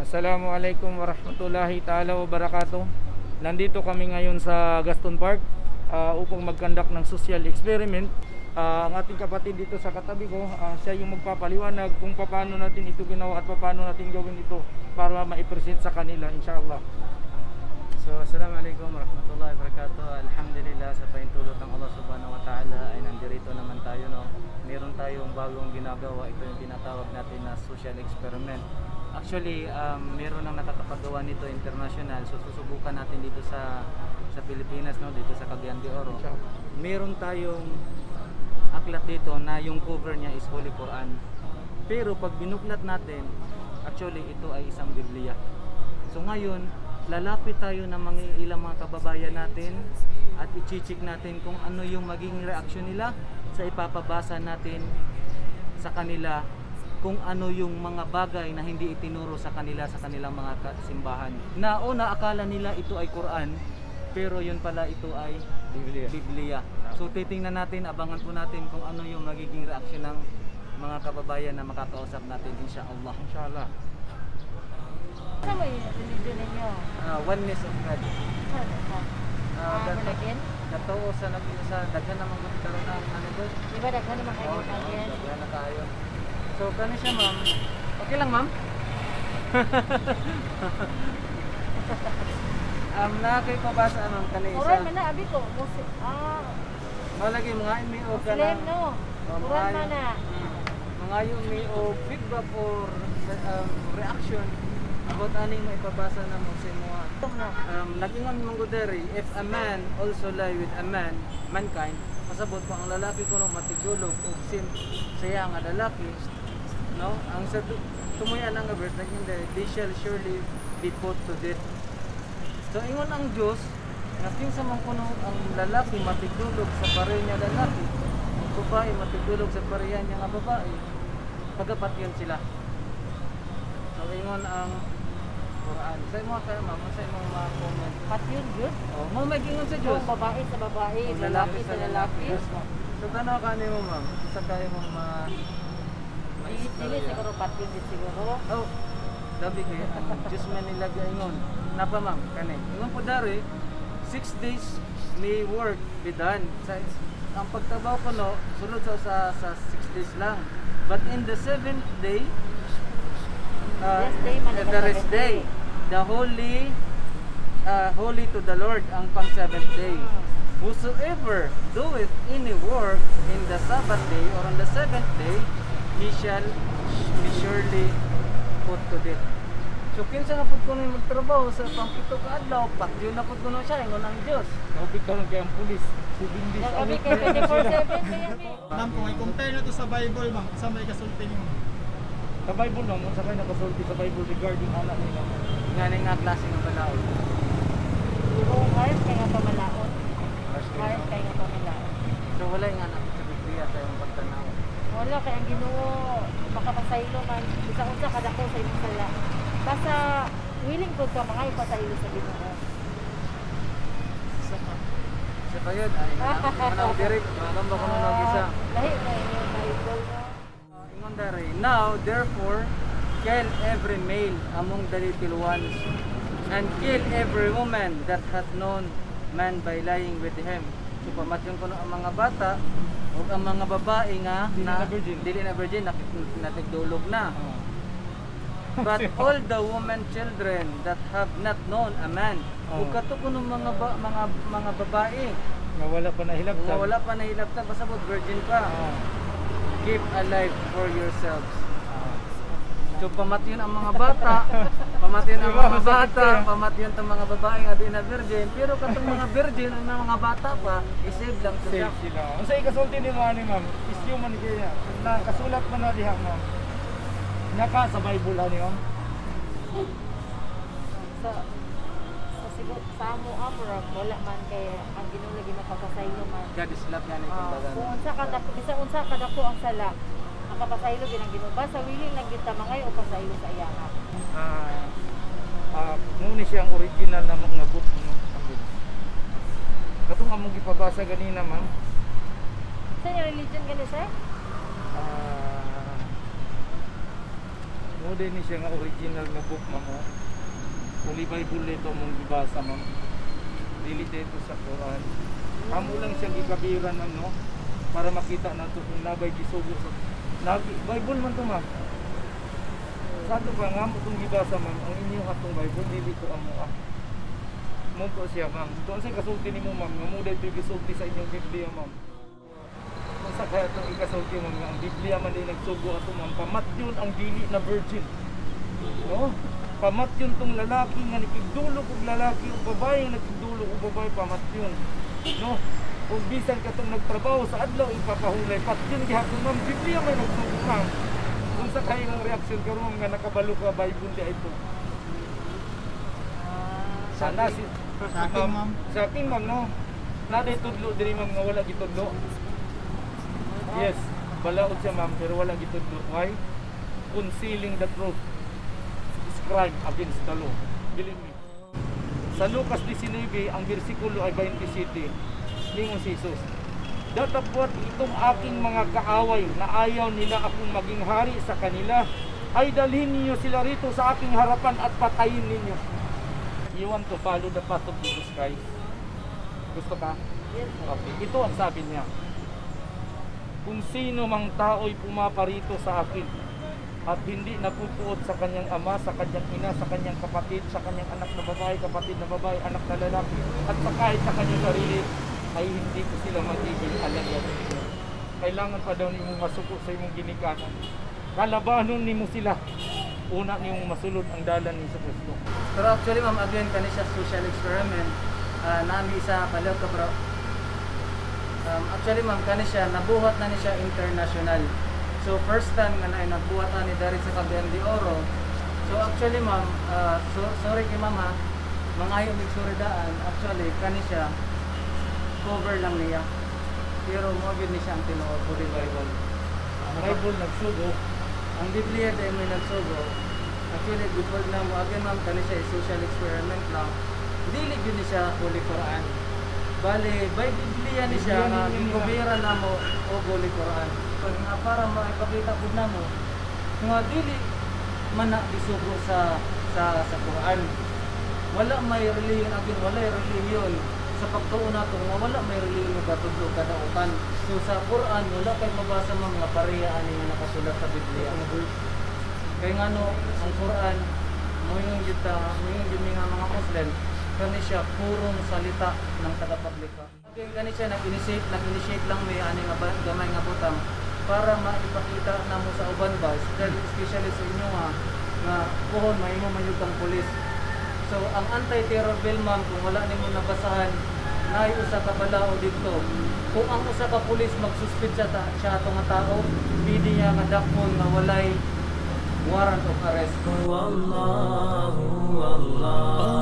Assalamualaikum warahmatullahi ta'ala wabarakatuh. Nandito kami ngayon sa Gaston Park upang mag-conduct ng social experiment. Ang ating kapatid dito sa katabi ko, siya yung magpapaliwanag kung paano natin ito ginawa at paano natin gawin ito para maipresent sa kanila, inshallah. So, assalamualaikum warahmatullahi wabarakatuh. Alhamdulillah, sa pahintulot ng Allah subhanahu wa ta'ala ay nandirito naman tayo, no. Meron tayong bagong ginagawa. Ito yung tinatawag natin na social experiment. Actually, meron nang nakakapagawa nito international. So, susubukan natin dito sa Pilipinas, no, dito sa Cagayan de Oro. Meron tayong aklat dito na yung cover niya is Holy Quran. Pero pag binuklat natin, actually ito ay isang Biblia. So ngayon, lalapit tayo ng mga ilang mga kababayan natin at i-check natin kung ano yung magiging reaction nila sa ipapabasa natin sa kanila, kung ano yung mga bagay na hindi itinuro sa kanila sa kanilang mga simbahan. Na una, akala nila ito ay Quran, pero yun pala, ito ay Biblia. Biblia. So titingnan natin, abangan po natin kung ano yung magiging reaction ng mga kababayan na makakausap natin, inshallah. Inshallah. Ano ba yung religion ninyo? Oneness of God. Ano ka? Born again? Katoo sa nag sa daghan naman gud karon ang ano gud. Di ba daghan naman kayo Oo, born again? Daghan na tayo. So kani siya, ma'am. Okay lang, ma'am? Na kay pabasa, ma'am, kani isa. Quran man na, abi ko. Muslim. Malagi mga mi o Muslim kanang no. Oh, Quran man na. Mangayo mi og feedback or reaction about aning maipabasa na mo sa imo. No. Nag-ingon man gud diri, if a man also lie with a man, mankind, pasabot ko ang lalaki kuno matigdulog og sin siya nga lalaki, no? Ang sa tumuyan ang verse nag diri, they shall surely be put to death. So ingon ang Dios nga kinsa man kuno ang lalaki matigdulog sa pareho niya lalaki, ang babae matigdulog sa pareha niya nga babae, pagapatyon sila. So ingon ang Quran. Sa imo kaya, ma'am, sa imong mga comment? Patyon gyud. Oh, mo may gingon sa Dios. Kung babae sa babae, Kung lalaki sa lalaki. Yes, ma'am. So tanaw ka nimo, ma'am, sa kayo mong ma Dili siguro patyon din siguro. Oh, labi kay ang Diyos man nila gaingon. Napa, ma'am, kani. Ingon po dari, 6 days may work be done. Sa ang pagtrabaho ko, no, sulod sa 6 days lang. But in the seventh day, Rest day man the rest day, the holy holy to the Lord ang pang seventh day. Whosoever doeth any work in the Sabbath day or on the seventh day, he shall be surely put to death. So kinsa nga pud kuno yung magtrabaho sa pangpito ka adlaw, patyon na pud kuno siya ingon ang Dios. Kaubi karon kay ang pulis. 7 days a Abi week. kay 24/7 kaya mi. Ma'am, kung i-compare na to sa Bible, ma'am, sa may kasulti nimo? Sa Bible, ma'am, unsa kay nakasulti sa Bible regarding ana nila? Ngani nga klase ng balaod? Siguro harsh kay nga pamalaot. Harsh kay nga pamalaot. So wala nga na sa Biblia sa imong pagtanaw? Wala, kay ang Ginoo makapasaylo man bisan unsa kadako sa imong sala. Basta willing pud ka mga ipasaylo sa Ginoo. Isa pa. Sa kayod ay manaw diri, alam ba kuno nag isa? Lahi na inyong Bible, no. Ingon dari, now therefore kill every male among the little ones and kill every woman that hath known man by lying with him. So pamatyon kuno ang mga bata ug ang mga babae nga Dili na virgin. Dili na virgin, natigdulog na. Oh. But all the women children that have not known a man, Oh. ug kato kuno mga mga babae Nga wala pa nahilabtan. nga wala pa nahilabtan, pasabot virgin pa, keep alive for yourselves. So pamatyon ang mga bata, pamatyon ang Diba, mga masakit bata, kayo. Pamatyon tong mga babae nga di na virgin, pero katong mga virgin ang mga bata pa, i-save lang to siya. Save sila. Unsa ikasulti nimo ani, ma'am? Issue man kaya na kasulat man na diha, ma'am. Naka sa Bible ani, ma'am. Sa siguro sa amo amurag wala man kay ang Ginoo lagi makapasaylo man. God is love yan Ah, kumbaga. kung unsa kadako, bisan unsa kadako ang sala, makapasaylo gyud ang Ginoo. Basta willing lang gyud ta mangay o pasaylo sa iya. Mo ni siya ang original na mga book, no. Katong among gipabasa ganina, ma'am. Sa religion gani, sir? Ah, mo din ni siya nga original nga book, ma'am, oh. Holy Bible ito mong gibasa, ma'am. Dili dito sa Quran. Kamo lang siyang gikabiran, ma'am, no? Para makita nato kung nabay gisugo sa Nagi, Bible man to, ma'am. Sa ato pa nga mo itong gibasa, ma'am, ang inyong atong Bible dili to amo ah. Mo to siya, ma'am. Tuon sa kasulti nimo, ma'am, nga mo dito gisulti sa inyong Biblia, ma'am. Kung sa kaya itong ikasulti, ma'am, nga ang Biblia man din nagsugo ato, ma'am, pamatyon ang dili na virgin. No? Pamatyon tong lalaki nga nakigdulo og lalaki o babae nga nakigdulo og babae, pamatyon. No? Kung bisan ka tong nagtrabaho sa adlaw ipapahulay, patyon gihapon, ma'am. Biblia man nagsugo, ma'am. Kung sa kaya mong reaksyon karon, ma'am, nga nakabalo ka Bible di ito. Sana si Sa akin, ma'am. Sa akin, ma'am, no. Naday tudlo diri, ma'am, nga wala gitudlo. Yes, balaod siya, ma'am, pero wala gitudlo. Why? Concealing the truth is crime against the law. Believe me. Sa Lucas 19, ang bersikulo ay 27. Ningon si Jesus, "Datapwat itong aking mga kaaway na ayaw nila akong maging hari sa kanila, ay dalhin ninyo sila rito sa aking harapan at patayin ninyo." You want to follow the path of Jesus Christ? Gusto ka? Yes, sir. Okay. Ito ang sabi niya. "Kung sino mang tao'y pumaparito sa akin at hindi napupuot sa kanyang ama, sa kanyang ina, sa kanyang kapatid, sa kanyang anak na babae, kapatid na babae, anak na lalaki, at sa kahit sa kanyang sarili, ay hindi ko sila magiging alagad ninyo." Kailangan pa daw nimo masuko sa imong ginikanan. Kalabanon nimo sila. Una nimo masulod ang dalan ni Kristo. Pero actually, ma'am, again, kani siya social experiment. Nami isa kaliw ka, bro. Actually, ma'am, kani siya nabuhat na ni siya international. So first time nga na nagbuhat ani dari sa Cagayan de Oro. So actually, ma'am, so, sorry kay mama, mangayo mig sorry daan. Actually, kani siya cover lang niya. Pero mo gyud ni siya ang tinuod, Holy Bible. Ang Bible nagsugo. Ang Biblia dahil may nagsugo. Actually, good word na mo. Again, ma'am, kani siya is social experiment lang. Dili gyud ni siya Holy Quran. Bale, by Biblia ni siya Biblia nga ni niya. Gikubira na mo o Holy Quran. So, nga para maipakita pud namo nga dili man na gisugo sa Quran. Wala may relihiyon, again, wala may relihiyon sa pagtuo nato nga wala may relihiyon nga gatudlo kadautan. So sa Quran wala kay mabasa mga pareha ani nga nakasulat sa Biblia. Kay ngano ang Quran moingon gyud ta, moingon gyud mi nga mga Muslim, kani siya purong salita ng tagapaglikha. Kay kani siya nag-initiate lang may ani nga gamay nga butang para maipakita namo sa uban ba, especially sa inyo nga nga puhon mahimo man yun kang pulis. So ang anti-terror bill, ma'am, kung wala nimo nabasahan, naay usa ka balao dito. Kung ang usa ka pulis magsuspend siya ta, siya ato nga tao, pwede niya nga dakpon nga walay warrant of arrest. الله الله.